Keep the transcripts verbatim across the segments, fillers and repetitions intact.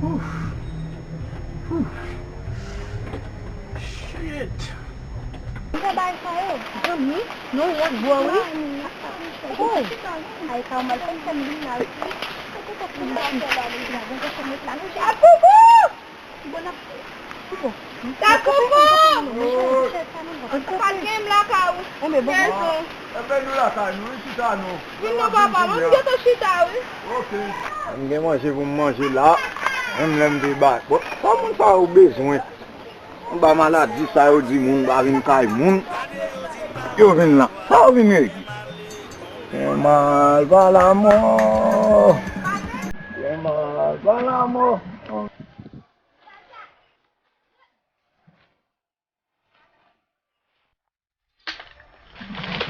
Shit. Sa bay sa yo? Zanmi, non, wòt bò, wi. Oh. Ay, sa mal fè m vin la, wi. Sa koukou! Bon, ap Takoukou! Pa t gen m lakay ou. Enben, bon. Enben, nou lakay nou, wi, chita nou. Vin non, papa, mwen m gentan chita, wi. Ok. M gen manje pou m manje la. Menm lè m te bay. Bon, sa moun sa yo bezwen? Anba maladi sa yo di moun pa vin kay moun. Yo vin la. Sa yo vin regle? Fè mal pa lamò. Fè mal pa lamò.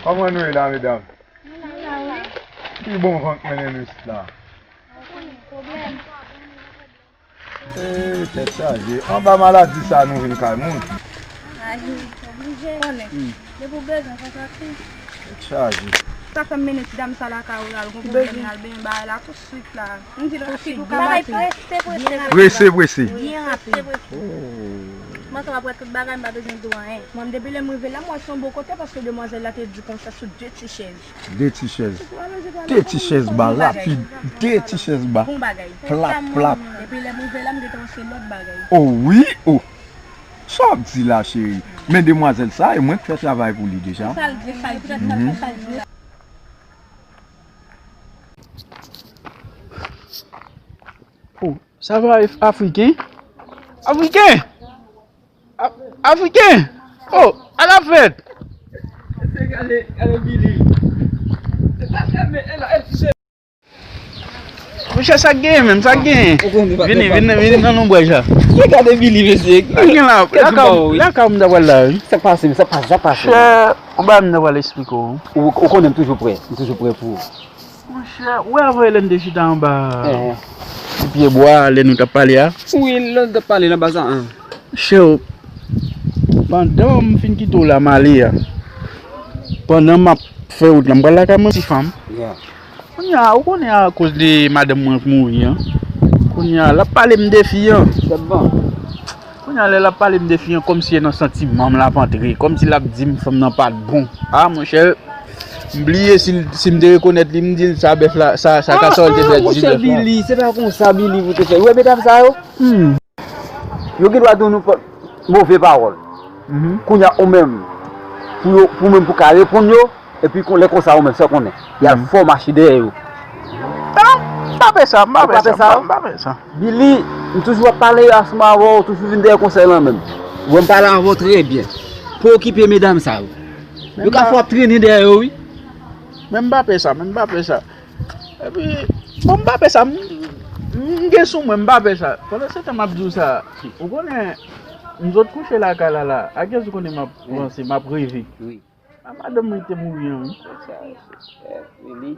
Kòman nou ye la, medam? Ki bon van k mennen nou isit la? Ee, tèt chaje. Anba maladi sa nou vin kay moun. Ay, oblije. Konnen. Hmm. Depi w bezwen, fò sa tou. Tèt chaje. Sa fè m mennen ti dam sa lakay ou la, l gon pwoblèm, l al benyen bagay la tou swit la. M di l rapid ou ka pati. Bagay prese, prese. Prese, prese. Byen rapid. Oh. Mwen sa m ap wè tout bagay, m pa bezwen di w anyen. Mwen, depi lè m rive la, m wè se yon bon kote paske demwazèl la te di konsa sou de ti chèz. De ti chèz. De ti chèz ba, rapid. De ti chèz ba. Bon bagay. Plap, plap. Epi lè m rive la, m gentan wè se lòt bagay. Oh wi, oh. Sa w ap di la, cheri? Men demwazèl sa, e mwen k fè travay pou li deja. Sa l di, sa l di, sa l di. Oh, sa va, Afriken? Afriken! A-, Afriken! Oh, ala fèt! Mesye, gade, gade Billy. Monchè, sa k genyen menm, sa k genyen? Vini, vini, vini nan lonbraj la. Gade Billy, mesye. Sa k gen la? Lakay, lakay m ta pral la, wi. Sa k pase, sa k pase, sa k pase? Chè, yon bagay m ta pral eksplike w. Ou, ou konnen m toujou prè, m toujou prè pou ou. Monchè, ou wè avè lè n te chita anba ti pye bwa a, lè nou t ap pale a? Wi, lè n t ap pale la, anba sa a. Chè, pandan m fin kite w la, m ale a. Pandan m ap fè wout la, m pral lakay mwen, ti fanm. Kounye a, ou konnen akoz de madanm mwen k mouri an. Kounye a, l ap pale m de fi an. Kounye a, lè l ap pale m de fi an, kòmsi e nan santiman m l ap antre. Kòmsi l ap di m fanm nan pa t bon. A, monchè, m bliye si, si m te rekonèt li, m di l sa bèf la, sa, sa kasòl te pèdi bèf la. Billy, se pa konsa, Billy, pou te fè. Ou wè medam sa yo? Hmm. Yo gen dwa di w nou pa-, move pawòl. Mhm. Kounye a, ou menm, pou yo, pou menm pou ka reponn yo, epi kon-, lè konsa, ou menm, sa w konnen. Y al fè w mache dèyè yo. Non, m pa fè sa, m pa fè sa, m pa fè sa. Billy, m toujou ap pale ansanm avè w, toujou vin dèyè konsèy lan menm. Ou wè m pale avè w trè byen. Pa okipe medam sa yo. Yo ka fè w ap trennen dèyè yo, wi. Men m pa fè sa, men m pa fè sa. Epi, bon, m pa fè sa, m, m gen sou mwen, m pa fè sa. Pandan se tan m ap di w sa, ou konnen, m sot kouche lakay la la, a kiyès ou konnen m ap panse, m ap reve? Wi. A madanm mwen te mouri an, wi. Sa, sa, eh, Willy,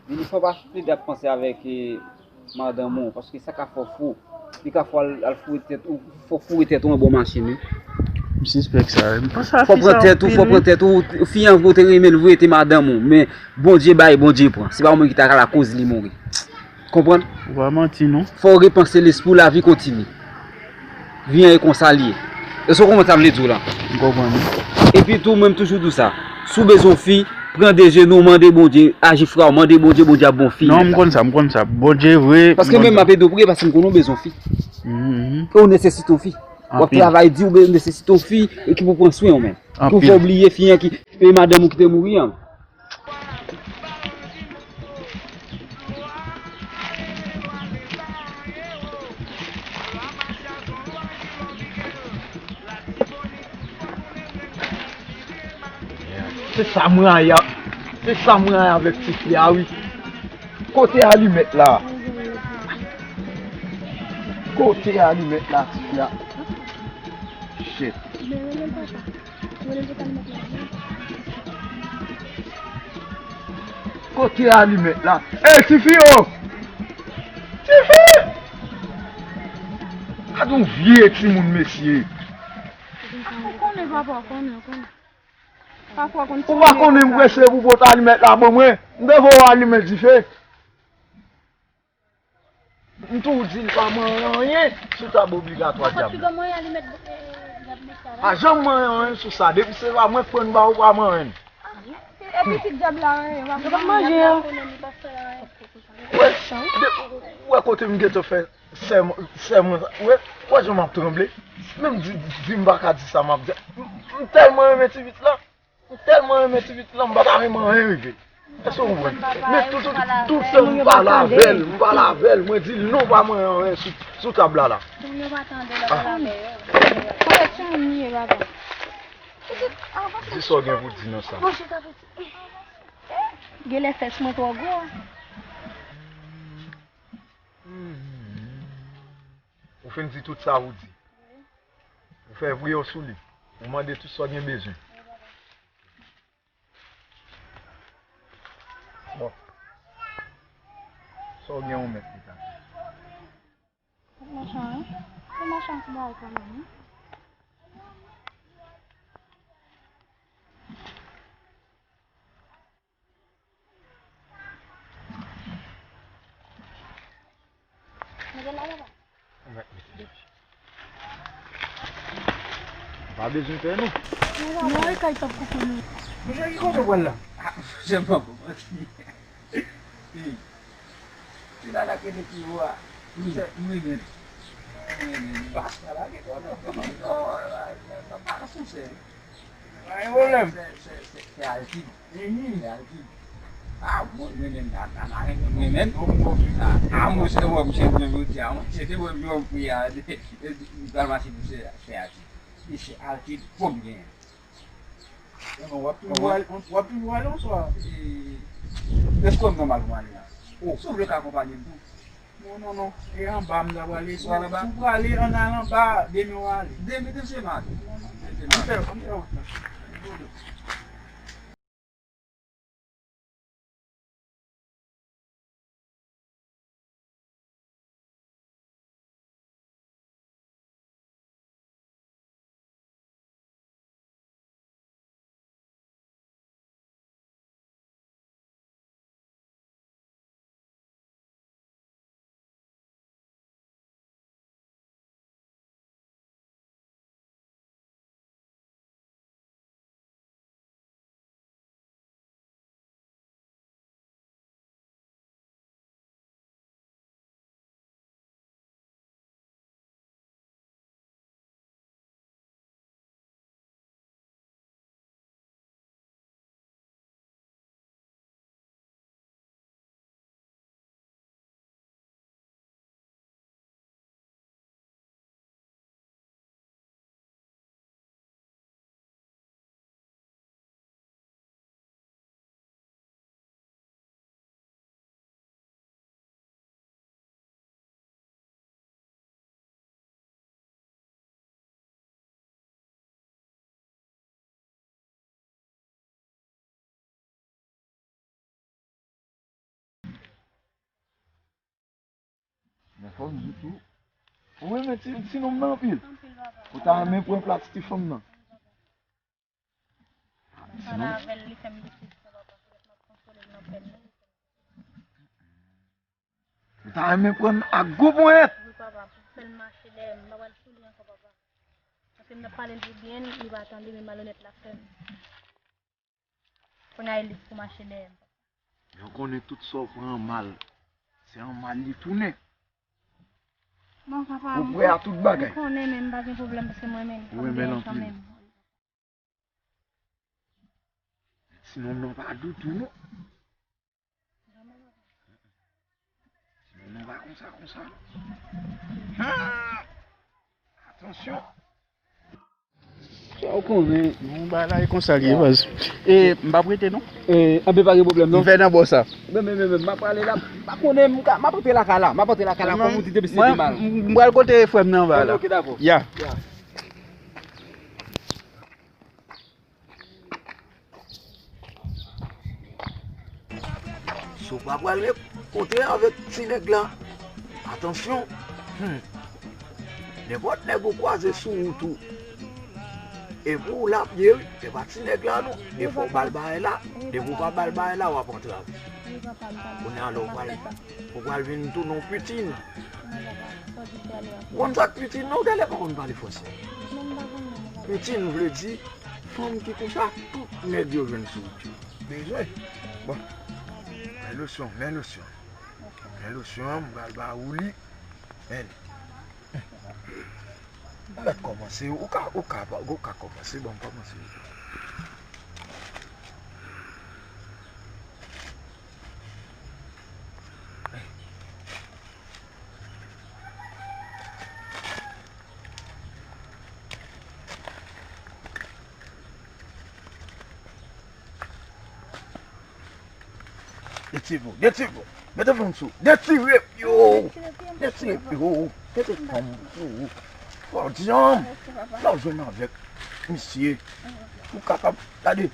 Willy, fò w pa plede ap panse avèk, eh, madanm ou, paske sa ka fè w fou. Li ka fè w al, al foure tèt ou, fè w foure tèt ou anba yon machin, wi. M sispèk sa, wi. M panse a fi sa anpil, wi. Fò w pran tèt ou, fò w pran tèt ou. Fi an, ou te renmen l vre, te madanm ou. Men Bondye bay, Bondye pran. Se pa ou menm ki ta ka lakoz li mouri. Konprann? Ou pa manti, non. Fò w repanse lespri w, lavi kontinye. Vi an e konsa li ye. Èske w konprann sa m vle di w la? M konprann, wi. Epi tou, mwen, m toujou di w sa. Si w bezwen yon fi, pran de jenou w, mande Bondye, aji frè w, mande Bondye, Bondye ap ba w fi nèt la. Non, m konn sa, m konn sa. Bondye vre, m konn sa. Paske mwen, m ap ede w priye, paske m konnen w bezwen yon fi. Mhm. E w nesesite yon fi. W ap travay di, w be-, nesesite yon fi, e ki pou pran swen w menm. Pou fè w bliye fi an ki, e madanm ou ki te mouri an. Se sa mwen rayi a, se sa mwen rayi avèk ti fi a, wi. Kote alimèt la? Kote alimèt la, ti fi a? Shit. Kote alimèt la? Ey, tifi, o! Tifi! Gad yon vye timoun, mesye. Ou konnen, papa, ou konnen, ou konnen. Papa, ou konnen. Ou pa konnen m prese pou pote alimèt la ban mwen? M te voye w alimen dife. M tou di l pa manyen anyen sou tab obligatwa dyab la. Pa janm manyen anyen sou sa. Depi se pa mwen k pran ba ou, pa manyen. E pitit dyab la anyen. Yo pa manje yo. Wè, de, wè kote m gentan fè sè mwen, sè mwen, wè, wè jan m ap tranble. Menm di, di m pa ka di sa m ap di. M, m tèlman renmen ti pitit la. M tèlman renmen ti pitit la, m pa ta renmen anyen rive. Èske w konprann? Men tout, tout, tout tan m pale avè l, m pale avè l, mwen di l non, pa manyen anyen sou, sou tab la la. Timoun yo pa tande lè w pale avè yo. Kòman timoun li ye, papa? Di sa w gen pou di nan sa. Genlè fès mwen twò gwo a. Ou fin di tout sa ou di. Ou fè vriyè w sou li. Ou mande tout sa w gen bezwen. Bon. Sa w gen ou mèt li ta. Machan, wi. Se machan ki bay kanmenm, wi. Mete la, papa. Pa bezwen pè non. Non, e kay t ap koukou nou. Monchè, ki kote w pral la? Ah, monchè, m pa konprann. Ti la la kete pi wo a. Monchè, m renmen. M renmen. Bas la la gen twò non. Non, non, non, pa sou sè. Pa gen pwoblèm. Se, se, se, se altid. Mhm. Se altid. Ah, mwen, mwen menm, nan, nan, nan, mwen menm, mwen menm, ah, ah, mwen, se mwen, mwen, se mwen, jodi a, mwen, se te mwen, mwen, mwen, ah, de, de, de, de, pral mache pou se, se altid. E se altid, fò m genyen. Mwen, w ap toujou ale, w ap toujou ale, bonswa. E, èske w nòmal pou m ale la? Oh. Si w vle, w ka akonpanye m tou. Non, non, non. E anba m ta prale. Si w prale, ann al anba, demen w ale. Demen, demen se maten. Non, non. Demen se maten. Ann fè, ann fè wout la. Mwen fò m di tou. Ou renmen ti, ti nonm nan anpil. Anpil, papa. Ou ta renmen pran plas ti fanm nan. Mwen pale avè l, li fè m dout tout sa, papa. Petèt m ap konsole l nan pèn li. Ou ta renmen pran l ak gwo ponyèt. Wi, papa, pou fè l mache dèyè m, m pa pral sou li ankò, papa. Paske m t ap pale l pou byen, li pa tande, men malonèt la fè m. Kounye a, e li pou mache dèyè m. Men w konnen tout sa w pran an mal, se an mal li tounen. Bon, papa, ou prè a tout bagay. M konnen, men m pa gen pwoblèm, paske m renmen l. Ou renmen l anpil. Ti nonm nan pa dou tou, non. Ti nonm nan pa konsa, konsa, non. Hmm. Atansyon. Sa w konnen. Non, bagay la e konsa l ye, baz. E, m p ap rete, non. E, anben, pa gen pwoblèm, non. M fè nan bò sa. Men, men, men, men, m ap prale la. M pa konnen, m ka, m ap antre lakay la. M ap antre lakay la, kòm ou di, depi se demal. Mwen, m, m pral kote frè m nan anba la. Ok, dakò. Ya. Ya. Si w pa pral rankontre avèk ti nèg la, atansyon, hmm, nenpòt nèg ou kwaze sou wout ou, e pou w l ap ye, wi, e pa ti nèg la non, e fò w ba l bagay la, depi w pa ba l bagay la, w ap antrave. Kounye a la, ou pral, ou pral vin tounen yon pitin. Ou konn sa k pitin non, ou genlè pa konn pale fransè. Pitin vle di fanm ki konsa, tout nèg yo jwenn sou wout yo. Bezwen. Bon. Men losyon, men losyon. Men losyon an, m pral ba ou li. Men. M mèt kòmanse, ou ka, ou ka, ou ka kòmanse, bon, m kòmanse. Detire pou, detire pou. Mete fanm sou. Detire, yo. Detire, yo. Mete fanm, yo. Fò dyanm. Lè w jwenn avèk misye, ou kapab, gade,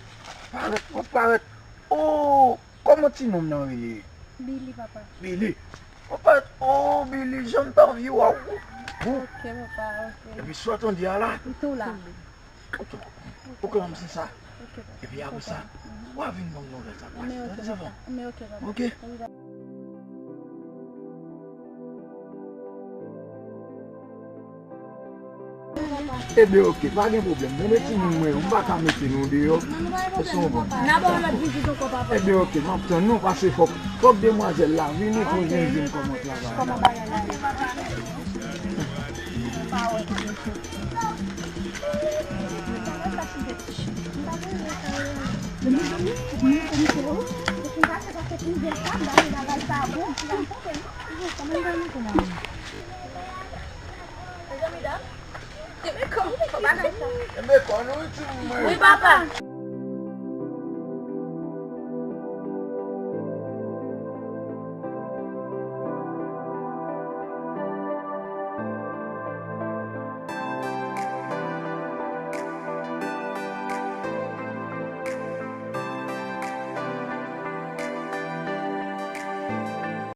parèt, w ap parèt. Oh, kòman ti nonm nan rele? Billy, papa. Billy. W ap parèt, oh, Billy, jan m t anvi wè w. Ok, papa, ok. Epi sa w tande a la? M tou la. Ou klè m se sa. Epi apre sa, w a vin ban m nouvèl sa k pase. Tande sa fò. Ok? Ebyen, ok, pa gen pwoblèm. Men ti moun mwen, m pa ka mete nou deyò. Èske w konprann? N a ba w lòt vizit ankò, papa. Ebyen, ok, m ap tann nou, paske fòk, fòk demwazèl la vini pou l vin di m kòman travay la. Wi, papa.